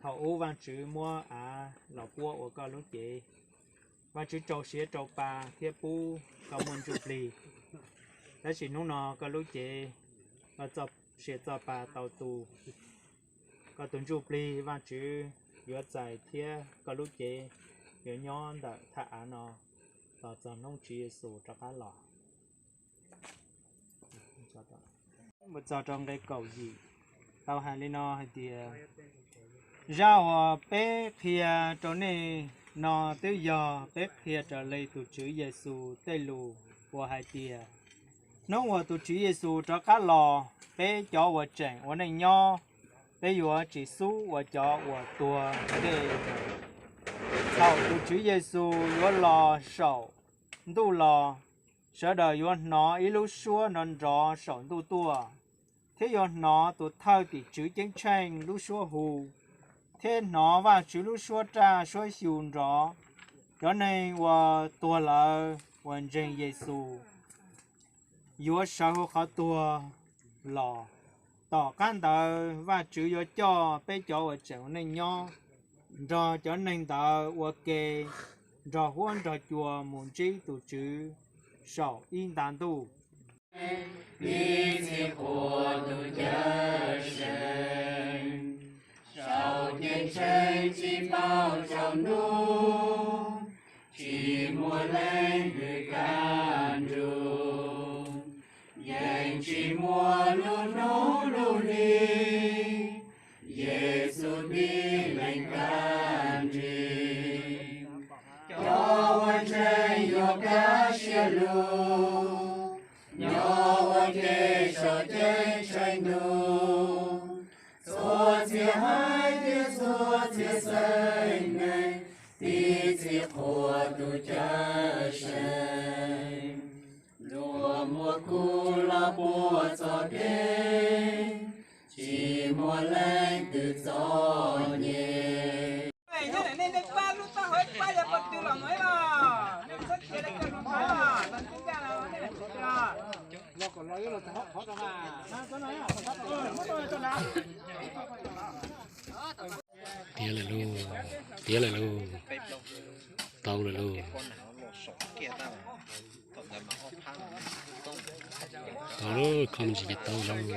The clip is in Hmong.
Thaum ub Vajtswv muab av los puab ua koj lub cev, Vajtswv rau siav rau pa thiab pub koj muaj ntsuj plig. Tab sis hnub no koj lub cev, koj txoj sia txoj pa tau tu, koj tus ntsuj plig Vajtswv yuav txais thiab koj lub cev yuav nyob ntawm thaj av no los txog hnub Tswv Yexus rov qab los. Mus txog rau nqe kaum yim, tau hais li no hais tias, zaj uas peb qhia rau nej no twb yog peb qhia raws li tus Tswv Yexus tej lus uas hais tias, hnub uas tus Tswv Yexus rov qab los, peb cov uas tseem ua neej nyob, peb yuav tsis xub ua cov uas tuag ntej. Thaum tus Tswv Yexus yuav los saum ntuj los, sawv daws yuav hnov ib lub suab nrov nrov saum ntuj tuaj, thiab yuav hnov tus thawj tim tswv ceeb tsheej lub suab hu, thiab hnov Vajtswv lub suab raj suab xyu nrov. Cov neeg uas tuag lawm uas ntseeg Yexus yuav sawv hauv qhov tuag los. Tom qab ntawd Vajtswv yuav coj peb cov uas tseem ua neej nyob nrog cov neeg ntawd ua ke nrog huab nrog cua mus ntsib tus Tswv saum ib nta ntuj. Ib txhia qhuas tus Cawm Seej, saum ceeb tsheej tsis paub tsaus ntuj, tsis muaj leej twg kaj nrug, yeej tsis muaj lub hnub lub hli, Yexus tib leeg kaj nrig. Cov uas ntseeg yuav kaj siab lug, nyob ua ke saum ceeb tsheej ntuj. Txhua txhia haiv thiab txhua txhia xeem neeg, tib txhia qhuas tus Cawm Seej. Luag muab kuv los puag txog kev, tsis muaj leej twg txom nyem. Tiav lawm lauj, tiav lawm lauj, tau lawm lauj. Tau lauj, kho me ntsis ces tau lauj.